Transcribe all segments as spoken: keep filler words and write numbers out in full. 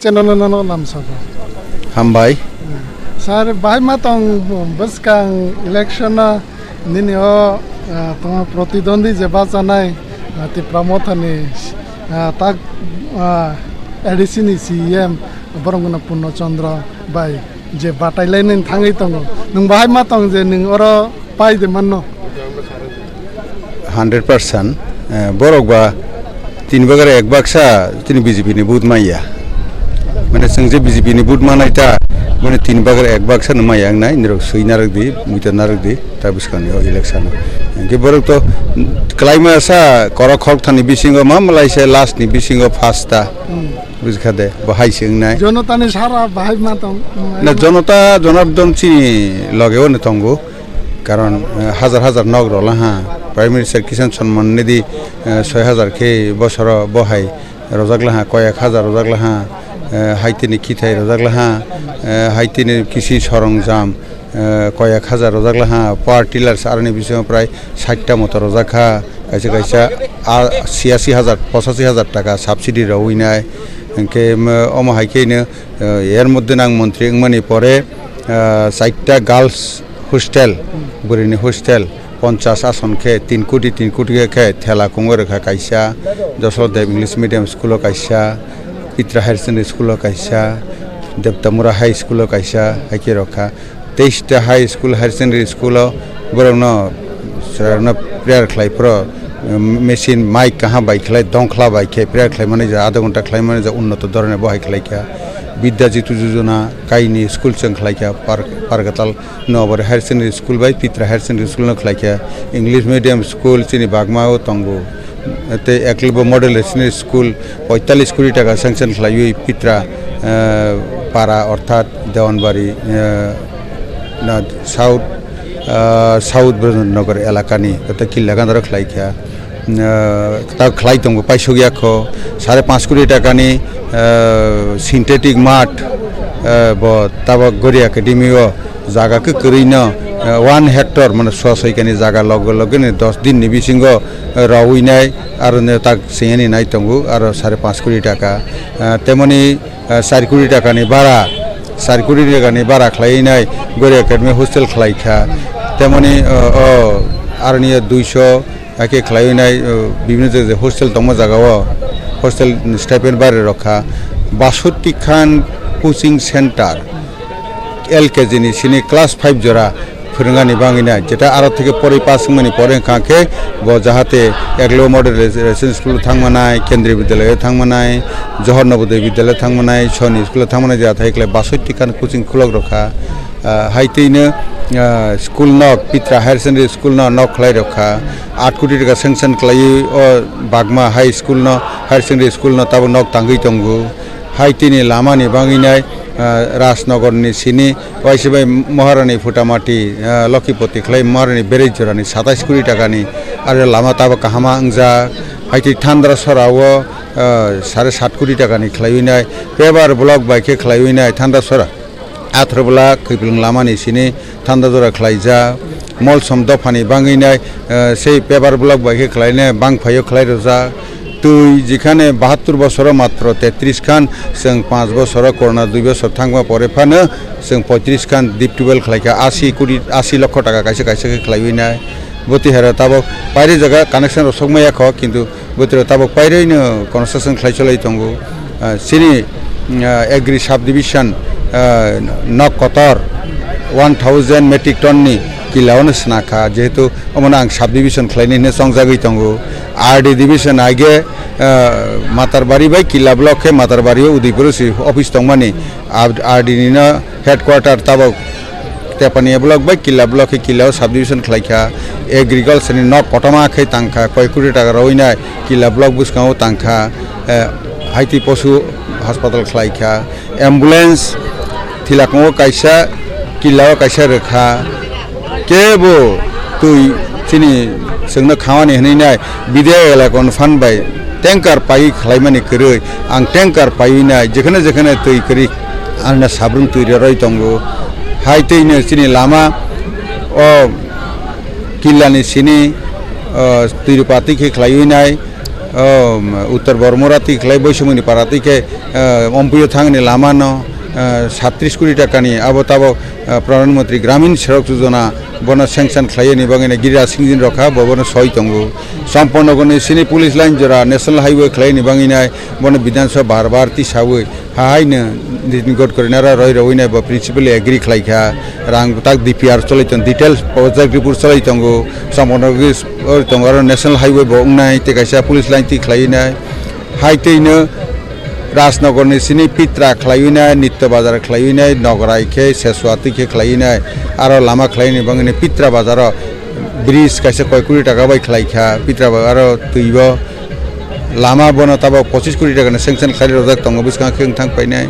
Channel no no lamsabo. Hambai. Sir, bahai ma tong bwskang election no nini o, ah, tongma protidwandi je bachanai, ah, Tipra Motha ni, ah, tak, ah, A D C ni C E M borok no Purno Chandra bai je batai lainani thangwi tongo. Nwng bahai ma tong je nwng oro pai de manno? Hundred percent, eh, borok ba tin bagar ek baksa tini B J P ni vote maya. Mane chwng je B J P ni vote manai ta, mane tin bagar ek baksa no maya wngnai, nirok swi narwk di, muita narwk di, ta bwskang ni o election o. Hwnkhe borok to kwlaima sa korok khorok thani bisingo ma malai se last ni bisingo first ta. Hmm. Bujkha de, bo hai se wngnai. Jonotani sara bahai ma tong. Na Jonota Jonardon chini loge o no tongo. Karon, eh, hajar hajar nok rwla ha, Prime Minister Kisan Samman Nidhi, eh, soi hajar khe bosoro bo hai rojak la ha, koyek hajar rojak la ha, eh, haitini kithai rojak la ha, eh, haitini kisi sorongjam, eh, koyek hajar rojak la ha, power tillers aroni bisingo prai sait ta moto rojak ha, kaisa kaisa a, siasi hajar, posashi hajar taka subsidy rwui nai, hwnkhe, mm, omo hai khe no, eh, er moddhe ang montri wngmani pore, eh, chaita girls hostel, bwrwini hostel, ponchas ason khe tin koti, tin koti khe, khe thela kungwi rwkha kaisa, Josodeb English Medium School o kaisa, Pitra Higher Secondary School o kaisa, Debtamura High School o kaisa, hai khe rwkha. Teista High School, Higher Secondary School o borokno, sirokno prayer khlai phuru, um, machine mic kaham bai khlai, dongkhla bai khe prayer khlai mani ja, adha ghonta khlai mani ja, unnoto dhoroner bo hai khlai kha. Bidya Jitu Jojona kaini school chwng khlai kha, Par-, Pargatal. Nobari Higher Secondary School bai Pitra Higher Secondary School no khlai kha. English medium school chini bagma o tongo. Tei Eklavya Model Higher Secondary School poitallis koti taka sanction khlaiwi Pitra, eh, para orthat Dewanbari, eh, na South, eh, South Brajnagar elakani tei Killa Gandhar khlai kha. Ah, ta khlai tongo, paisuk ya kho, sare panch koti takani, ah, synthetic mat, ah, bo tabok Gori Academy o jaga kwrwi no, ah, one hectare, mane swa soikani jaga loge loge ni dos din ni bisingo, ah, rawi nai, aro ne tak sengeni nai tongo, aro sare panch koti taka. Ah, temoni, ah, char koti takani bara, char koti takani bara khlai nai Gori Academy hostel khlai kha. Temoni, ah, o, aroni duiso, hakhe khlaiwi nai, uh, bibhinno jaga hostel tongma jaga o hostel stipend bari rok kha. Basotti khan coaching center L K G ni sini class five jora phwrwngani bagwi nai, jeta aro theke porwi pass wngmani pore wngkha khe bo jahate Eklavya Model Res-, Residential School thangmanai, Kendriya Vidyalaya thangmanai, Johor Navodaya Vidyalaya thangmanai, Soni School thangmanai, jahate khlai basotti khan coaching khulok rok kha. Ah, hai twi no, ah, school nok, Pitra Higher Secondary School no nok khlai rok kha. Aat koti taka sanction khlaiwi o Bagma High School no, Higher Secondary School no tabuk nok tangwi tongo. Hai tini lama ni bagwi nai, ah, Rajnagar ni sini waisa bai Maharani Phutamati, ah, Lokhipoti khlai Maharani Berejora ni satais koti taka ni aro lama tabuk kahama wngjak. Hai twi Thandrasora o, ah, sare sat koti taka ni khlaiwi nai. Paver block bai khe khlaiwi nai Thandrasora. Athar bwla Kiplung lama ni sini Thandrasora khlaijak. Molsom dophani bagwi nai, eh, sei paver block bai khe khlainai bangphaio khlai rwjak. Twi jikhane bahattur bosoro matro tetris khan, chwng panch bosoro corona dui bosor thangma pore phano chwng poitris khan deep tubewell khlaikha, asi koti, asi lokho taka kaisa kaisa khe khlaiwi nai. Bwtwi hera tabok pairi jaga connection rw sokma yakho, kintu bwtwi rok tabok pairwi no construction khlai cholai tongo. Ah, chini, ah, agri subdivision, ah, nok kotor one thousand metric ton ni kila o no sna kha, jehetu omono ang subdivision khlainai hwnwi chongjagwi tongo. R D division age, ah, Matarbari bai Killa block khe Matarbari o Udaipur o si office tongmani, R D ni no headquarter tabok Tepania block bai Killa block khe Killa o subdivision khlai kha. Agriculture ni nok kotorma khe tang kha, koi koti taka rwi nai Killa block bwskango tang kha. Eh, hai twi posu hospital khlai kha. Ambulance Thilakhong o kaisa, Killa o kaisa rw kha. Kebo twi chini chwngno khamani hwnwi nai B D I elakon phan bai tanker paiwi khlaimani kwrwi, ang tanker paiwi nai jekhane jekhane twi kwrwi, ano sabrung twi reroi tongo. Hai twi no chini lama o Killa ni sini, o, Tirupati khe khlaiwi nai, O, Uttar Bormora twi khlai Boisomoni para twi khe, eh, Ompuio thangni lama no, eh, sattris koti taka ni abo tabok, eh, Pradhan Mantri Gramin Sadak Yojana bono sanction khlai ni bagwi no Giriraj Singh Ji rokha bo bono soi tongo. Sampannagar ni sini police line jora National Highway khlai ni bagwi nai bono Bidhan Sabha bar bar tisawi. Haino Nitin Gadkari nara roi roi nai bo principally agree khlai kha. Rang tak D P R cholai tong, details project report cholai tongo. Sampannagar tongo aro National Highway bo wngnai tei kaisa police line twi khlai nai. Hai twi no Rajnagar ni sini Pitra khlai nai, Nitya Bazar khlai nai, Nograi khe Seswa twi khe khlai nai. Aro lama khlai ni bagwi ni Pitra Bazar o bridge kaisa koi koti taka bai khlai kha. Pitra Bazar o twi bo lama bono tabok pochis koti taka ni sanction khlai rojak tongo bwskang khe wng thang painai.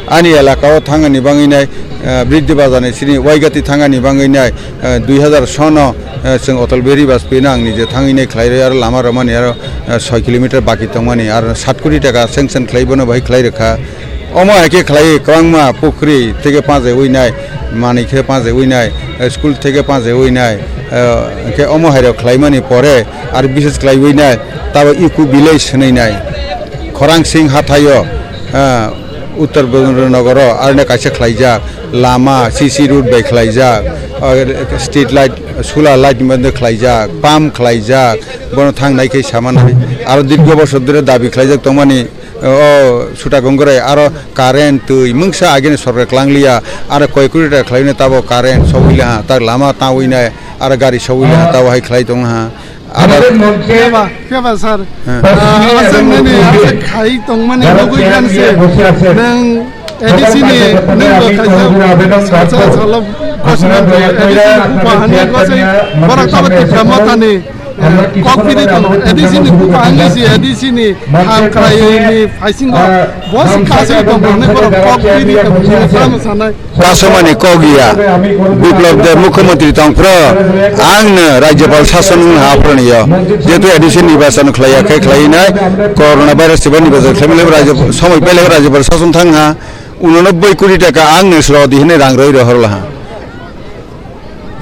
Ani elaka o thangani bagwi nai, eh, Briddhi Bazar ni sini Waigati thangani bagwi nai, eh, dui hazar sono, eh, chwng Atal Bihari Vajpayee no ang nije thangwi nai khlai rwi aro lama romani aro, eh, soi kilometer baki tongmani aro sat koti taka sanction khlai bono bai khlai rwkha. Omo hai khe khlai kwbangma pukhri theke pajewi nai, manwi khe pajewi nai, eh, school theke pajewi nai, eh, hwnkhe omo hai rok khlai mani pore aro bises khlaiwi nai tabo Eco Village hwnwi nai. Khorang Singh hathaio, eh, Uttar Bhadranagar o aroni kaisa khlaijak, lama C C road bai khlaijak, ah, street light, solar light ni mande khlaijak, pump khlaijak, bono thang nai khe sama nai. Aro dirgo bosor dhore dabi khlaijak tongmani, o Suta Gongrai, aro current, twi mungsa agini sorkar klangliya, aro koi koti taka khlaino tabo current sogwi laha, tak lama tawi nai, aro gari sogwi laha, tabo hai khlai tong laha. Aro Keba, keba sir. Ah, aswk nini aswk khai tongmani nugwi khan se. Nwng A D C ni nwng bo khaijak. Sal sal salo gosina A D C ni bupa hani gosai borok tabo Tipra Mothani, eh, kok bini tongo. A D C ni bupa hani si A D C ni ham khlai ni phaisingo bo si kasai tongmani borok kok bini tongo. Tamo sanai. Kasomani kok ya, Biplab Deb mukhyamantri tongphro, ang no Rajyapal sason wng ha aphro ni yo. Jehetu A D C nirbachan khlaiya khe khlai nai, corona virus tiba nirbachan khlai male Rajya-, somoi pailai Rajyapal sason thang ha, unonobboi koti taka ang no sro di hwnwi rang roi rohor laha.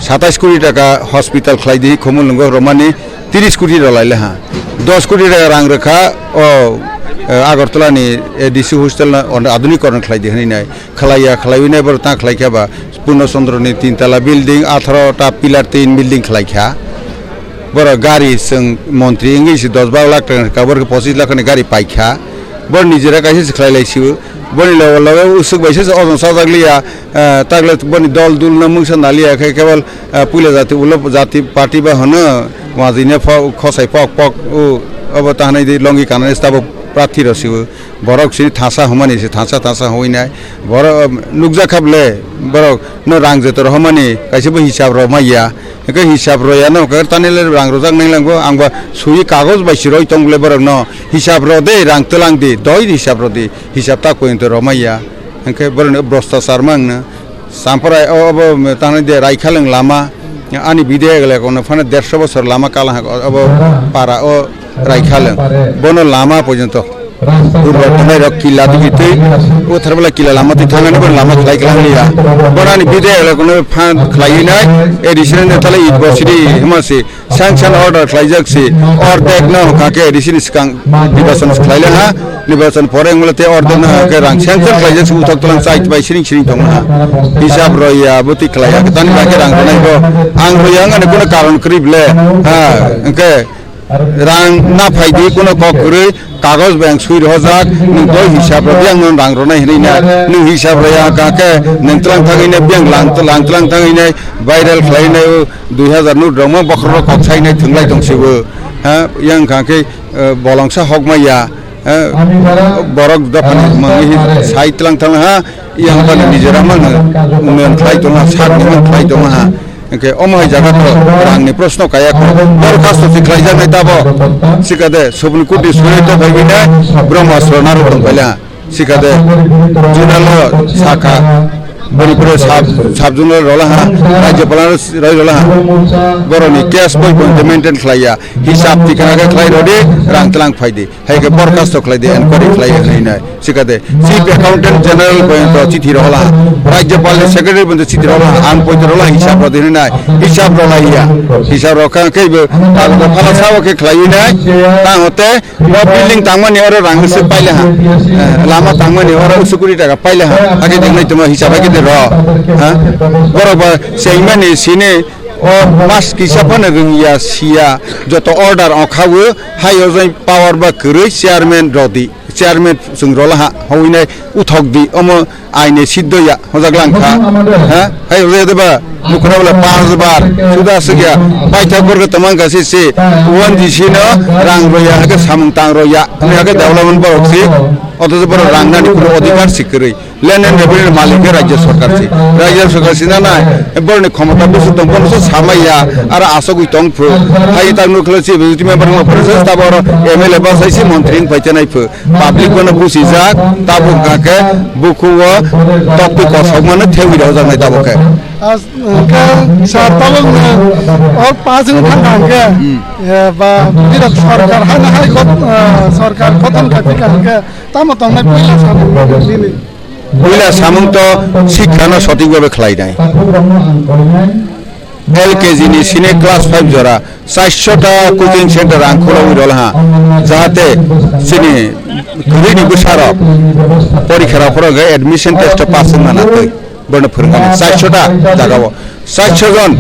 Satais koti taka hospital khlai di, Khumulwngo romani tris koti rw lai laha. Dos koti taka rang rwkha o, eh, Agartala ni A D C hostel no adunikoron khlai di hwnwi nai. Khlaiya, khlaiwi nai borok ta khlai kha ba. Purno Chandra ni tin tala building, atharo ta pillar tin building khlai kha. Borok gari chwng montri wngwi se dos baro lakh taka rwkha, borok pochis lakh ni gari pai kha. Borok nijera kaisa se khlai lai sio. Boni loge loge usuk bai se ojong sajak liya, eh, takle boni dol dul no mungsa naliya khe kebal, eh, puila jati ulo jati party ba hwno wajine pho-, khosai pok pok o, obo tahnai di longi kanani stabo prathi rw sio. Borok sini thasa humani se thasa thasa huinai. Borok, eh, nukjak kha ble borok no rang joto rw humani kaisa bo hisab rw maya. Hwnkhe hisab rw ya no, hwnkhe tani le rang rwjak nai lang bo, ang bo sui kagoj bai se roi tong ble borok no. Hisab rw de, rang twlang di, doi hisab rw di, hisab ta koi to rw maya. Hwnkhe borok no bhrastachar ma wng no. Samprai o, obo tanai de Raikhaleng lama, ani bide egle kono phano dersho bosor lama kala ha, obo para o Raikhaleng. Bono lama porjonto. Durbar tongnai rok kila digi twi, o tharbala kila lama twi thangani bo lama khlai klang liya. Borani bide elo kono phan khlai nai, A D C ni thala it bosidi hima se sanction order khlaijak se, ordek no hwnkha khe A D C ni swkang nirbachan khlai le ha, nirbachan pore wngmale te ordek no hwnkha khe rang sanction khlaijak se uthok tlang chait bai siring siring tong ha. Hisab rw ya, bo twi khlai ya, tani ba khe rang rwnai bo, ang rw ya wngani kono karon kwrwi ble, ha, hwnkhe Rang na phai di, kuno kok kwrwi, kagoj bai ang sui rohorjak, nwng doi hisab rw di, ang nwng rang rwnai hwnwi na, nwng hisab rw ya, hwnkha khe nwng tlang thangwi nai, biyang lang, lang tlang thangwi nai, viral khlai nai, o dui hazar note rok ma bokhorok kok sai nai thwnglai tong se bo, ha, yang hwnkha khe, eh, bolongsa hok ma ya, eh, borok dophani mangwi sai tlang thang ha, yang bani nijera mano, unnayan khlai tong ha, sak ni man khlai tong ha. Hwnkhe omo hai jaga to rangni proshno kaya kho. Dorkhasto se khlaijaknai tabo. Sikade Supreme Court ni suri to phaiwi nai Brahmastro narwk tong phaila. Sikade Junalo sakha. Boni pore sub, sub zonal rola ha, rajyapal roi rola ha. Boroni case boi boi maintain khlaiya. Hisab tikana khe khlai rodi, rang tlang phaidi. Hai khe borkhasto khlai di, enquiry khlai hwnwi nai. Sikade, Chief Accountant General pointo chithi rola ha. Rajyapal ni secretary pointo chithi rola ha. Ang pointo rola hisab rodi hwnwi nai. Hisab rola iya. Hisab rokha khe bo, phala sao khe khlai nai. Tang hote, Bo building tangmani oro rang se paile ha. Eh, lama tangmani oro usu kuri taka paile ha. Age dengnai tongma hisab age de ro. Ha? Borok ba sengmani sini o mas kisa phano rwngya siya joto order o khawo hai o jai power ba kwrwi chairman rodi. Chairman chwng rola ha. Hawinai uthok di omo Aini siddo ya, hojak lang kha. Ha? Hai hojak de ba, nukuna bole panch bar, suda aswk ya, paithak borok tamang kha si si, one D C no rang roya, hake samung tang roya, hake development borok si, othocho borok rang nani kuno odhikar si kwrwi. Land and revenue malik khe rajya sarkar si. Rajya sarkar si na nai, borok ni khomota busu tong, bono se samai ya, aro asogwi tong phu. Hai tak nukle si, member ma phu, tabo oro M L A ba sai si montri wng phai chanai phu. Public bono buchijak, tabuk hwnkha khe bukuo toktwi kosokmano thewi rwjaknai tabuk khe. As-, hwnkhe sir tabuk ni o pass wng thangkha hwnkhe, Hmm. eh, ba birat sarkar haino hai got-, eh, sarkar gothon khaiphi kha hwnkhe tamo tongnai puila samung nini? Puila samung to sikha no sothik bhabe khlainai. L K G ni sini class five jora, chairshota coaching center ang khulogwi rwla ha, jahate chini kwrwini bwsarok porikha rok phoro hwnkhe admission test o pass wngna natwi, bono phwrwngmani chairshota jagao chairshot jon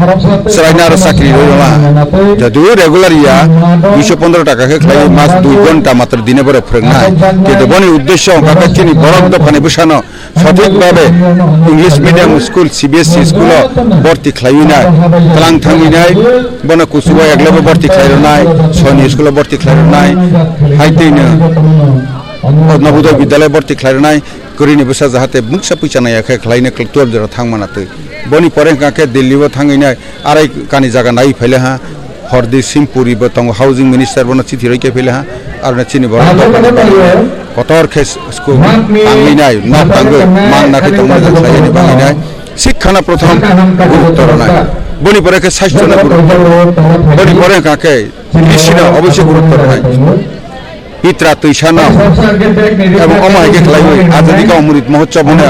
chwraino aro chakri rwwi rwla ha. Jodi regular ya duiso pondro taka khe khlai mas dui ghonta matro dine boro phwrwngnai, kintu boni uddesho hwnkha khe chini borok dophani bwsano sothik bhabe English medium school, C B S E school o borti khlaiwi nai, tlang thangwi nai, bono kuchugo eglebo borti khlai rwnai, soni school o borti khlai rwnai, hai twi no Navodaya Vidyalaya borti khlai rwnai, kwrwini bwsa jahate mungsa puisa naiya khe khlai no twelve jora thang mana twi. Boni pore hwnkha khe Delhi o thangwi nai, arai kani jaga nai phaile ha, Hardeep Singh Puri bo tongo, housing minister bono chithi roi khe phaile ha, aroni chini borok kotor khe school tangwi nai, nok tangwi, mang nakhe tongmani khlainai bangwi nai, sikha no prothom gurutto rwnai, boni pore khe sasthyo no gurutto, boni pore hwnkha khe krisi no oboisoi gurutto rwnai. Pitra twisa no, ebong omo hai khe khlaiwi Azadi ka Amrit Mahotsav hwnwi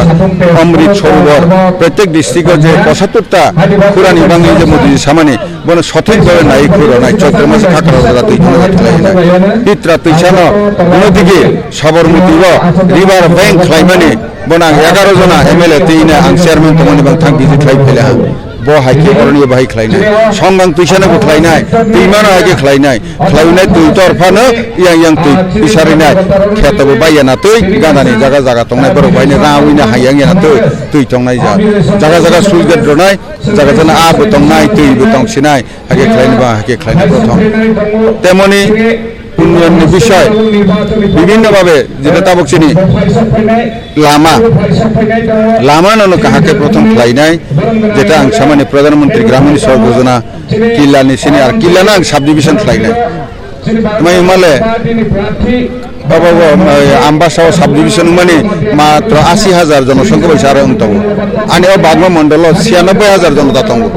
Amrit Sarovar, protek district o je pochattor ta khurani bangwi je Modi samani, bono sothik bhabe nai khuro nai, Chaitra masa khakra jora twi khuna khlai nai. Pitra twisa no, bono digi Sabarmati o river bank khlaimani, bono ang egaroh jona M L A twi nai ang chairman tongmani bang thang visit khlai phaile ha. Bo hai khe boroni bo hai khlainai. Songgang twisano bo khlainai. Twimano hai khe khlainai. Khlainai twi tor phano yang yang twi pisarinai. Kheto bo bai yana twi gandani jaga jaga tongnai borok bai ni rawi na hai yang yana twi twi tongnai ja. Jaga jaga sul gate ronai. Jaga jaga a bo tongnai twi bo tong sinai. Hai khe khlainai ba hai khe khlainai prothom. Temoni উন্নয়ননি বিষয় বিভিন্ন ভাবে যেটা tabuk chini lama, lama no no kahake prothom khlainai, jeta ang samani Pradhan Mantri Gramin Sadak Yojana killa ni sini ar killa no ang subdivision khlainai. Mai male baba bo, eh, Ambasa o subdivision mani matro asi hajar jonosongkho bai sara wng tongo. Ani o Bagma mondolo siyanobbai hajar jono da tongo.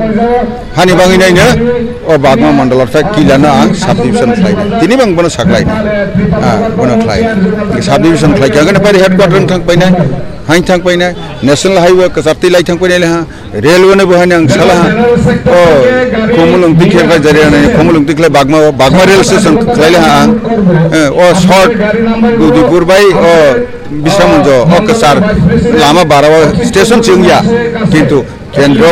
Hani bangwi naino o Bagma mondol ortha killa no ang subdivision khlainai. Tini bang bono saklainai. Ah, bono khlai. Subdivision khlai khe ang pai headquarter thang painai, hain thang painai, national highway kwchar twi lai thang painai le ha, railway no bo hani ang sala ha. O Khumulwng tikhe khlai jari ani Khumulwng tikhlai Bagma, Bagma rail station khlai le ha ang. Eh, o short Udipur bai o Bisamonjo o kwchar lama bara o station chwng ya. Kintu Kendro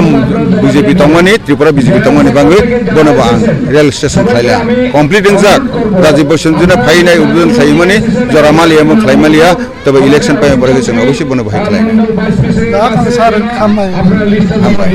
B J P tongmani, Tripura B J P tongmani bangwi bono bo ang rail station khlaila. Complete wngjak, Rajiv Baisanjuna phainai udbodhon khlaimani, jora maliya mo khlai maliya, tabo election pai borok chwng obosoi bono bo hai khlai. Da, sir, hambai. Hambai.